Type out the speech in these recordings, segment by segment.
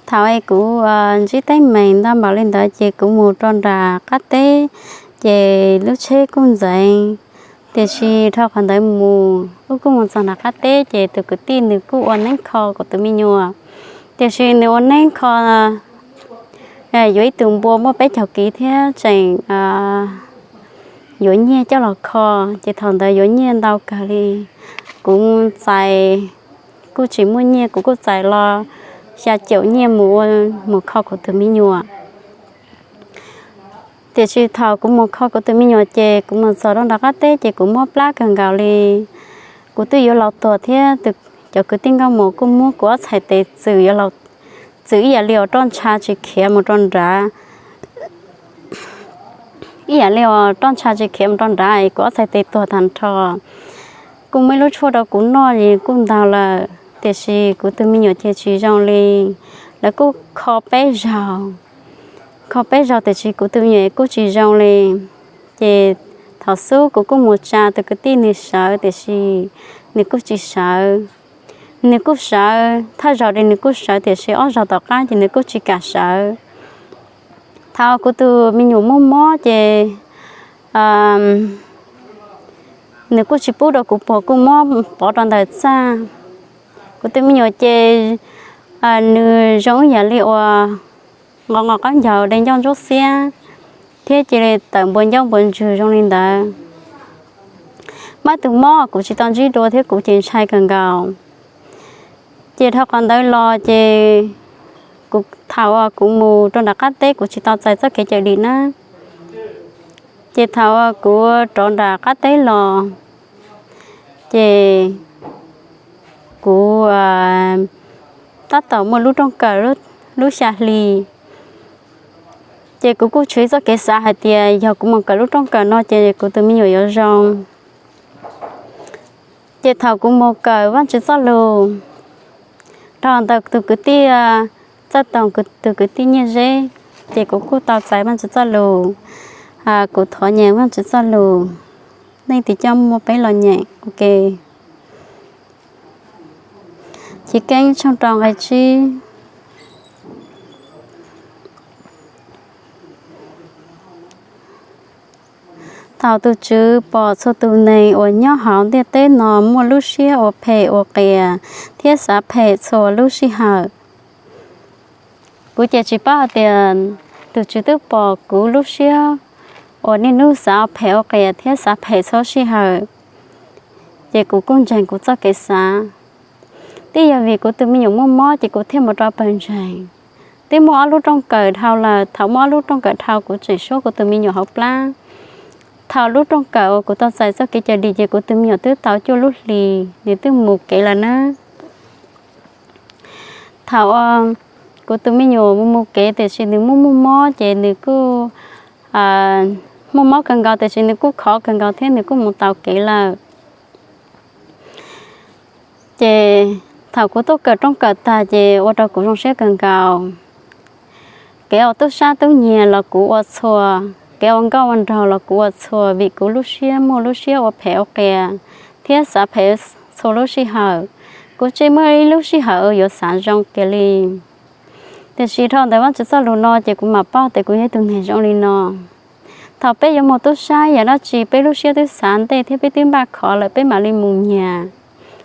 Thaum es kuv ntsib teeb meem ntau npaum li ntawd ces kuv mus rau nram qab teb, ces lub tsheb kuj ntxeev. Tiam sis dhau qhov ntawd mus wb kuj mus txog nram qab teb ces tus kwv tij nws kuj ua neeb kho kuv tus me nyuam. Tiam sis nws ua neeb kho yuav ib tug npua muaj peb caug kiv thiab tseem yuav nyiaj coj los kho, ces thaum ntawd yuav nyiaj ntau kawg li. Kuv txais, kuj tsis muaj nyiaj, kuv kuj txais los xya caum nyiaj mus ua, mus kho kuv tus me nyuam. Tiam sis thaum kuv mus kho kuv tus me nyuam ces kuv mus txog rau nram qab teb ces kuv mob plab kawg nkaus li. Kuv twb yuav laus tuag thiab, cov kwv tij nkauj mus kuj muab kuv ob txhais tes txwm yuav laus, txwm ib yam li uas roj ntsha tsis khiav mus rau nrad, ib yam li uas roj ntsha tsis khiav mus rau nrad, kuv ob txhais tes tuag tag nrho. Kuj muaj ib lub tshuaj rau kuv noj es kuj ntau lawm, tiam sis kuv tus me nyuam ces tsis zoo li. Lawv kuj kho peb zaug, kho peb zaug tiam sis kuv tus me nyuam kuj tsis zoo li. Ces thaum xub kuv kuj mus tsa tus kwv tij nws sawv tiam sis nws kuj tsis sawv. Nws kuj sawv, thawj zaug ces nws kuj sawv tiam sis ob zaug tom qab ces nws kuj tsis kam sawv. Thaum kuv tus me nyuam muaj mob ces nws kuj tsis pub rau kuv puag, kuj muab pov rau ntawm txaj. Kuv tus me nyuam ces nws zoo ib yam li uas nqos nqos qaub ncaug de ncauj ntsuab xiab thiab cia li tawm npua ncauj npua ntswg zoo li ntawd. Muaj tus mob kuv tsis tau ntsib dua thiab kuv ces ntshai kawg nkaus. Ces dhau qhov ntawd los ces kuv, thaum uas kuv mus rau nram qab teb kuv tsis tau txais txoj kev cawm dim na, ces thaum uas kuv rov nram qab teb los ces kuv tab tom muaj lub rooj kawm lub xya hli. Ces kuv kuj tshuav ib txoj kev xav hais tias yog kuv mus kawm lub rooj kawm no ces kuv tus me nyuam yuav zoo. Ces thaum kuv mus kawm Vajtswv txoj lus rau ntawm tus kwv tij, txawj toog tus kwv tij Nyiaj Zeb, ces kuv kuj tau txais Vajtswv txoj lus, kuv thov nyeem Vajtswv txoj lus. Leej twg coj muaj peb los nyeem ua ke. Chiv Keeb tshooj rau nqe tsib. Thaum tus Tswv pom txhua tus neeg uas nyob hauv ntiaj teb no muaj lub siab ua phem ua qias thiab xav phem txhua lub sij hawm. Kuv ces tsis paub hais tias tus Tswv twb pom kuv lub siab uas niaj hnub xav ua phem ua qias thiab xav phem txhua sij hawm, ces kuv kuj ntseeg kuv txoj kev xav. Twb yog vim kuv tus me nyuam muaj mob ces kuv thiaj mus rau pawg ntseeg. Twb muaj ob lub rooj kawm dhau lawm, thaum muaj ob lub rooj kawm dhau kuv tseem suab kuv tus me nyuam hauv plab. Thaum lub rooj kawm uas kuv tau txais txoj kev cawm dim ces kuv tus me nyuam twb tau cuaj lub hlis, nws twb mus kev lawm na. Thaum kuv tus me nyuam mus mus kev tiam sis nws muaj muaj mob ces nws kuj muaj mob kawg nkaus tiam sis nws kuj khov kawg nkaus thiab nws kuj mus tau kev lawm. Ces thaum kuv tuaj kawm rooj kawm tag ces ua rau kuv zoo siab kawg nkaus. Kev ua tub sab tub nyiag los kuv ua txhua, kev ua nkauj ua nraug los kuv ua txhua vim kuv lub siab muaj lub siab ua phem ua qias thiab xav phem txhua lub sij hawm. Kuv tsis muaj ib lub sij hawm yuav xav zoo kiag li. Tiam sis dhau ntawm Vajtswv txoj lus no ces kuv mam paub tias kuv yog ib tug neeg zoo li no. Thaum peb yuav mus tub sab yam dab tsi peb lub siab twb xav ntej thiab peb twb npaj khov lawm peb mam li mus nyiag.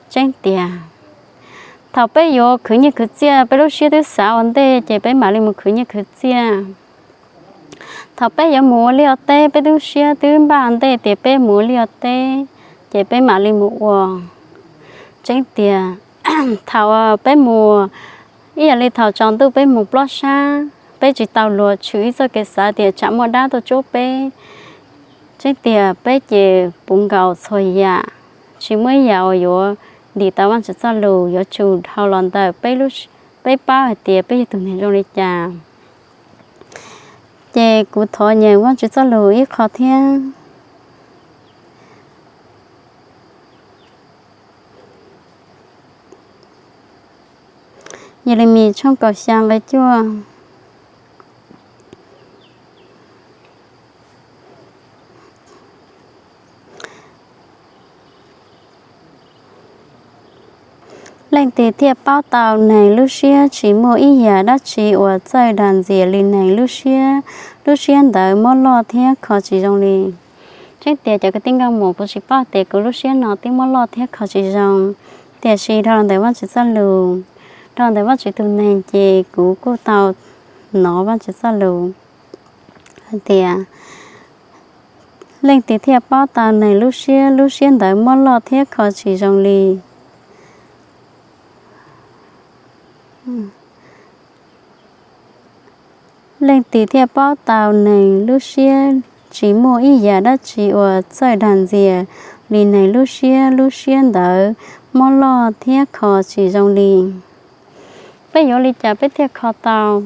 Tseeb tiag, thaum peb yuav khwv nyiaj khwv txiaj peb lub siab twb xav ua ntej ces peb mam li mus khwv nyiaj khwv txiaj. Thaum peb yuav mus ua liaj ua teb peb lub siab twb npaj ntej tias peb mus ua liaj ua teb, ces peb mam li mus ua. Tseeb tiag, thaum peb mus, ib yam li thaum tsaus ntuj peb mus plob sab, peb tsis tau luag tshwm ib txoj kev xav tias tsam muaj dab tuaj tsuab peb. Tseeb tiag peb ces puv nkaus txhua yam, tsis muaj ib yam uas yuav ntim tau Vajtswv txoj lus, yuav tsum dhau los ntawm peb paub hais tias peb yog tus neeg zoo li cas. Ces kuv thov nyeem Vajtswv txoj lus ib qho thiab. Yelemis tshooj kaum xya nqe cuaj. Leej Leej twg thiaj paub tau neeg lub siab tsis muaj ib yam dab tsi uas txawj dag ntxias li neeg lub siab, lub siab ntawd mob loj thiab kho tsis zoo li. Tseeb tias cov kwv tij nkauj muam, kuv tsis paub tias kuv lub siab no twb mob loj thiab kho tsis zoo, tiam sis dhau los ntawm Vajtswv txoj lus, dhau los ntawm Vajtswv tus neeg ces kuv kuj tau hnov Vajtswv txoj lus hais tias, leej twg thiaj paub tau neeg lub siab, lub siab ntawd mob loj thiab kho tsis zoo li. Leej twg thiaj paub tau neeg lub siab tsis muaj ib yam dab tsi uas txawj dag ntxias li neeg lub siab, lub siab ntawd mob loj thiab kho tsis zoo li. Peb yuav li cas peb thiaj kho tau,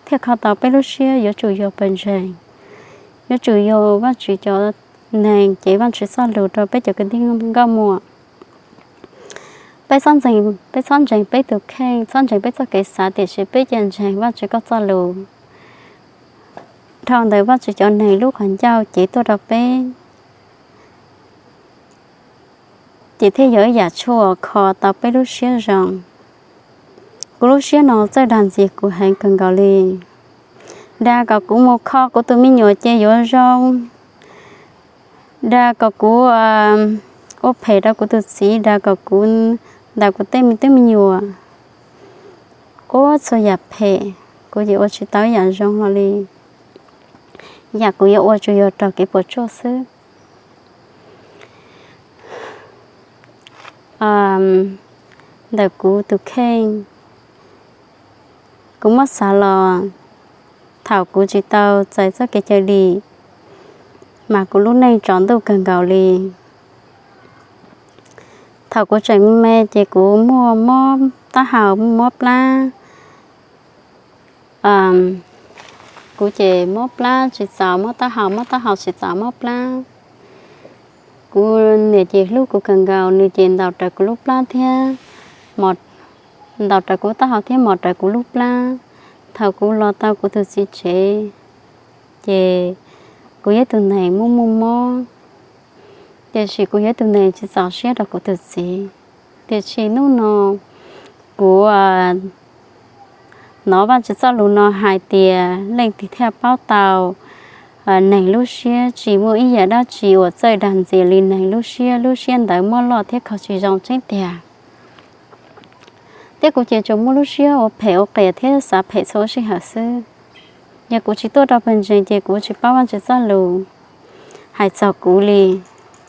thiaj kho tau peb lub siab? Yuav tsum yog pawg ntseeg, yuav tsum yog Vajtswv cov neeg cev Vajtswv txoj lus rau peb cov kwv tij nkauj muam. Peb txhob ntseeg, peb txhob ntseeg peb tus kheej, txhob ntseeg peb txoj kev xav, tiam sis peb cia ntseeg Vajtswv koj txoj lus. Dhau ntawm Vajtswv cov neeg lub qhov ncauj cev tuaj rau peb, ces thiaj yog ib yam tshuaj kho tau peb lub siab zoo. Kuv lub siab no txawj dag ntxias kuv heev kawg nkaus li. Dag kom kuv mus kho kuv tus me nyuam ces yuav zoo, dag kom kuv ua phem rau kuv tus txiv, dag kom kuv ntaus kuv tej me tub me nyuam. Ua txhua yam phem, kuv ces ua tsis tau ib yam zoo hlo li. Yam kuv yuav ua tsuas yog raug kev puas tsuaj xwb. Ntawm kuv tus kheej, kuv muab xav los, thaum kuv tsis tau txais txoj kev cawm dim, mas kuv lub neej tsaus ntuj kawg nkaus li. Thaum kuv tseem me me ces kuv muaj mob taub hau, muaj mob plab. Kuv ces mob plab tsis txaus mob taub hau, mob taub hau tsis txaus mob plab. Kuv niam ces hlub kuv kawg nkaus, nws ces ntaus rawv kuv lub plab thiab, ntaus rawv kuv taub hau thiab mos rawv kuv lub plab. Thaum kuv los tau kuv tus txiv tsev, ces kuv yog ib tug neeg muaj muaj mob, tiam sis kuv yog ib tug neeg tsis txaus siab rau kuv tus txiv. Tiam sis hnub no kuv hnov Vajtswv txoj lus no hais tias, leej twg thiaj paub tau neeg lub siab? Tsis muaj ib yam dab tsi uas txawj dag ntxias li neeg lub siab, lub siab ntawd mob loj thiab kho tsis zoo tseeb tiag. Thiab kuv ces tsuas muaj lub siab ua phem ua qias thiab xav phem txhua sij hawm xwb. Yog kuv tsis tuaj rau pawg ntseeg ces kuv tsis paub Vajtswv txoj lus hais txog kuv li.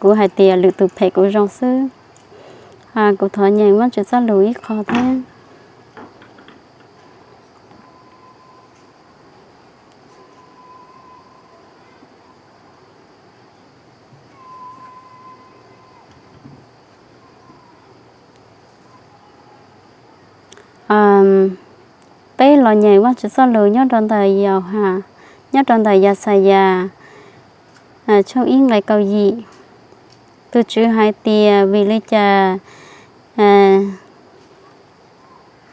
Kuv hais tias lwm tus phem kuv zoo xwb. Kuv thov nyeem Vajtswv txoj lus ib qho thiab. Peb los nyeem Vajtswv txoj lus nyob rau ntawm Yauhas, nyob rau ntawm Yaxayas tshooj ib nqe kaum yim. Tus Tswv hais tias, vim li cas,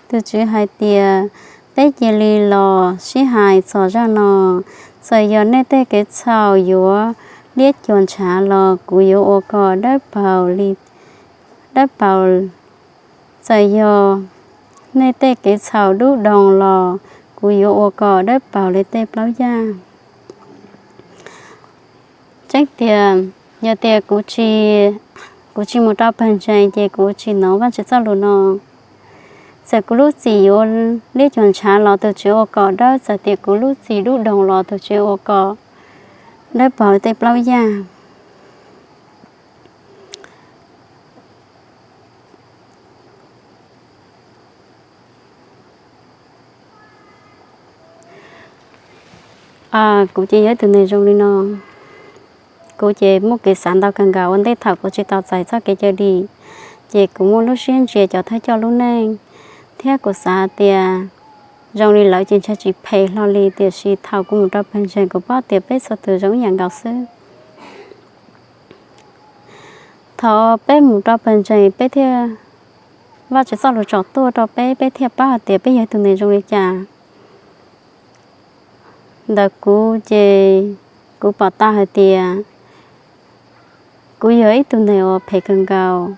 tus Tswv hais tias, peb cia li los sib hais txog zaj no. Txawm yog nej tej kev txhaum yuav liab cuag ntshav los kuv yuav ua kom dawb paug li, dawb paug. Txawm yog nej tej kev txhaum dub doog los kuv yuav ua kom dawb paug li tej plaub yaj. Tseeb tias, yog tias kuv tsis, kuv tsis mus rau pawg ntseeg ces kuv tsis hnov Vajtswv txoj lus no. Txawm kuv lub txim yuav liab cuag ntshav los tus Tswv ua kom dawb, txawm tias kuv lub txim dub doog los tus Tswv ua kom dawb paug li tej plaub yaj. Kuv ces yog ib tug neeg zoo li no. Kuv ces muaj kev xav ntau kawg nkaus ua ntej thaum kuv tsis tau txais txoj kev cawm dim, ces kuv muaj lub siab ntsia cov thawj coj lub neej, thiab kuv xav tias zoo li lawv ces ntshai tsis phem hlo li, tiam sis thaum kuv mus rau pawg ntseeg kuv paub tias peb txhua tus zoo ib yam nkaus xwb. Thaum peb mus rau pawg ntseeg peb thiaj, Vajtswv txoj lus tsom tuaj rau peb, peb thiaj paub hais tias peb yog tus neeg zoo li cas. Ntawm kuv ces kuv pom tau hais tias kuv yog ib tug neeg uas phem kawg nkaus.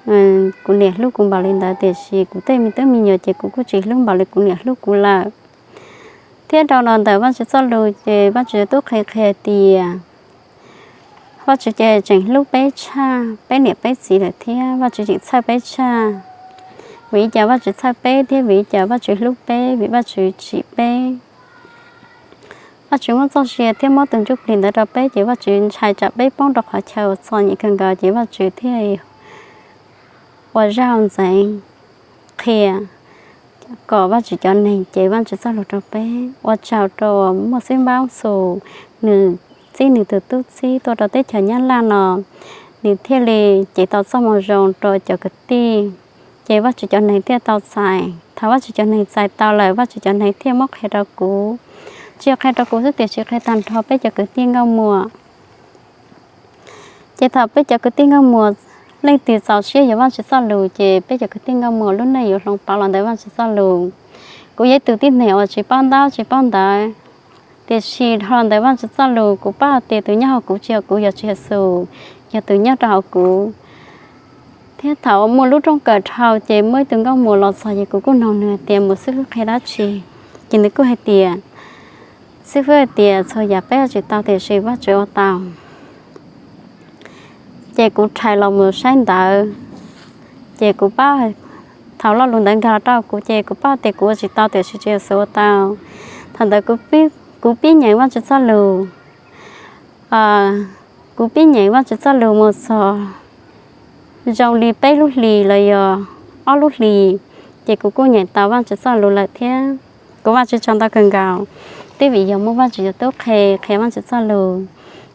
kuv niam hlub kuv npaum li ntawd, tiam sis kuv tej me tub me nyuam ces kuv kuj tsis hlub npaum li kuv niam hlub kuv lawm. Thiab dhau los ntawm Vajtswv txoj lus ces Vajtswv tub qhia qhia tias Vajtswv ces tseem hlub peb tshaj peb niam peb txiv lawm thiab Vajtswv tseem txhawj peb tshaj. Vim li cas Vajtswv txhawj peb thiab vim li cas Vajtswv hlub peb? Vim Vajtswv tsim peb, Vajtswv muab txoj sia thiab muab tus ntsuj plig ntawd rau peb, ces Vajtswv ntshai tsam peb poob rau qhov chaw uas txom nyem kawg nkaus, ces Vajtswv thiaj ua zaj ntxeev qhia kom Vajtswv cov neeg cev Vajtswv txoj lus rau peb. Ua tsaug rau uas muaj xib npab xus, nws txib nws tus tub txib tuaj rau teb chaws Nyab Laj no, nws thiaj li cev tau txoj moo zoo rau cov kwv tij, ces Vajtswv cov neeg thiaj tau txais. Thaum Vajtswv cov neeg txais tau lawm, Vajtswv cov neeg thiaj muab qhia rau kuv, tsis yog qhia rau kuv xwb tiam sis qhia tag nrho peb cov kwv tij nkauj muam. Ces thaum peb cov kwv tij nkauj muam leej twg txaus siab yuav Vajtswv txoj lus, ces peb cov kwv tij nkauj muam lub neej yuav hloov pauv los ntawm Vajtswv txoj lus. Kuv yog ib tug tib neeg uas tsis paub ntaub tsis paub ntawv, tiam sis dhau los ntawm Vajtswv txoj lus kuv paub hais tias tus nyob hauv kuv tsis yog kuv, yog Tswv Yexus, yog tus nyob rau hauv kuv. Thiab thaum uas muaj lub rooj kawm dhau ces muaj ib tug nkauj muam los txog ces kuv kuj nug nws hais tias, mus xib fwb qhia dab tsi? Ces nws kuj hais tias, xib fwb hais tias txhua yam peb ua tsis tau tiam sis Vajtswv ua tau. Ces kuv rhais los mus saib ntawv, ces kuv paub, thaum lo lus ntawd nkag los rau kuv ces kuv paub tias kuv ua tsis tau tiam sis Tswv Yexus ua tau. Thaum ntawd kuv pib nyeem Vajtswv txoj lus, kuv pib nyeem Vajtswv txoj lus mus txog zoo li peb lub hlis los yog ob lub hlis, ces kuv kuj nyeem tau Vajtswv txoj lus lawm thiab. Kuv Vajtswv tsaug ntau kawg nkaus, twb vim yog muaj Vajtswv tus tub qhe qhia Vajtswv txoj lus,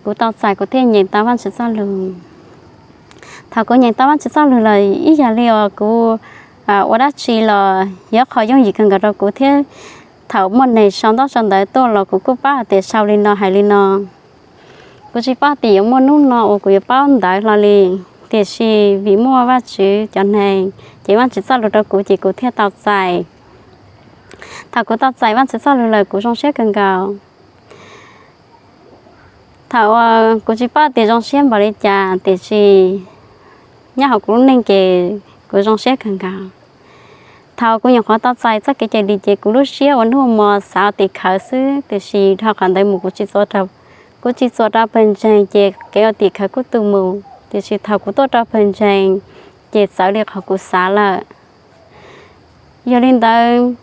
kuv tau txais kuv thiaj nyeem tau Vajtswv txoj lus. Thaum kuv nyeem tau Vajtswv txoj lus lawm ib yam li uas kuv ua dab tsi los yog qhov yooj yim kawg nkaus rau kuv thiab. Thaum muaj neeg sau ntaub sau ntawv tuaj los kuv kuj paub hais tias sau li no hais li no. Kuv tsis paub tias yuav muaj hnub no uas kuv yuav paub ntawv hlo li, tiam sis vim muaj Vajtswv cov neeg cev Vajtswv txoj lus rau kuv ces kuv thiaj tau txais. Thaum kuv tau txais Vajtswv txoj lus lawm kuv zoo siab kawg nkaus. Thaum uas kuv tsis paub tias zoo siab npaum li cas tiam sis nyob hauv kuv lub neej ces kuv zoo siab kawg nkaus. Thaum kuv nyuam qhuav tau txais txoj kev cawm dim ces kuv lub siab ua hnub ua hmo xav ua tim khawv xwb, tiam sis dhau qhov ntawd mus kuv tsis txuas, kuv tsis txuas rau pawg ntseeg ces kev ua tim khawv kuj tu mus, tiam sis thaum kuv tuaj rau pawg ntseeg ces txawv li qhov kuv xav lawm. Yog li ntawd,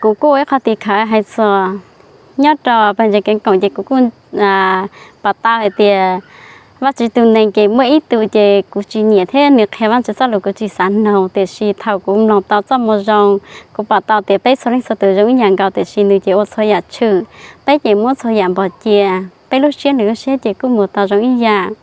kuv kuj ua ib qho tim khawv hais txog nyob rau pawg ntseeg kev koom ces kuv kuj pom tau hais tias Vajtswv tus neeg ces muaj ib tug ces kuv tsis nyiam thiab nws qhia Vajtswv txoj lus kuv tsis xav mloog, tiam sis thaum kuv mloog tau txoj moo zoo, kuv pom tau tias peb txhua leej txhua tus zoo ib yam nkaus tiam sis nws ces ua txhua yam tshwm, peb ces muab txhua yam npog cia, peb lub siab nws lub siab ces kuj mus tau zoo ib yam.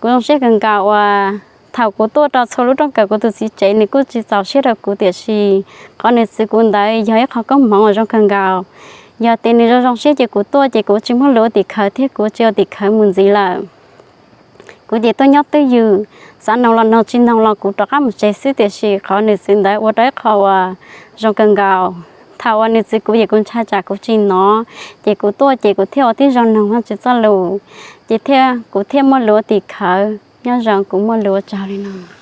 Kuv zoo siab kawg nkaus uas thaum kuv tuaj rau txhua lub rooj kawm kuv tus txiv tsev nws kuj tsis txaus siab rau kuv tiam sis qhov nws txwv kuv ntawd yog ib qho koob hmoov uas zoo kawg nkaus. Yog tias nws zoo zoo siab ces kuv tuaj ces kuv tsis muaj lus ua tim khawv thiab kuv tsis ua tim khawv mus ntxiv lawm. Kuv ces tuaj nyob twj ywm, xav noog los noog, tsis noog los kuv rov qab mus tsev xwb, tiam sis qhov nws txwv ntawd ua rau ib qho uas zoo kawg nkaus. Thaum uas nws txwv kuv ces kuv ntshai tsam kuv tsis hnov, ces kuv tuaj ces kuv thiaj ua tib zoo noog Vajtswv txoj lus, ces thiaj, kuv thiaj muaj lus ua tim khawv. Nyob zoo, kuv muaj lus ua tsaug li no.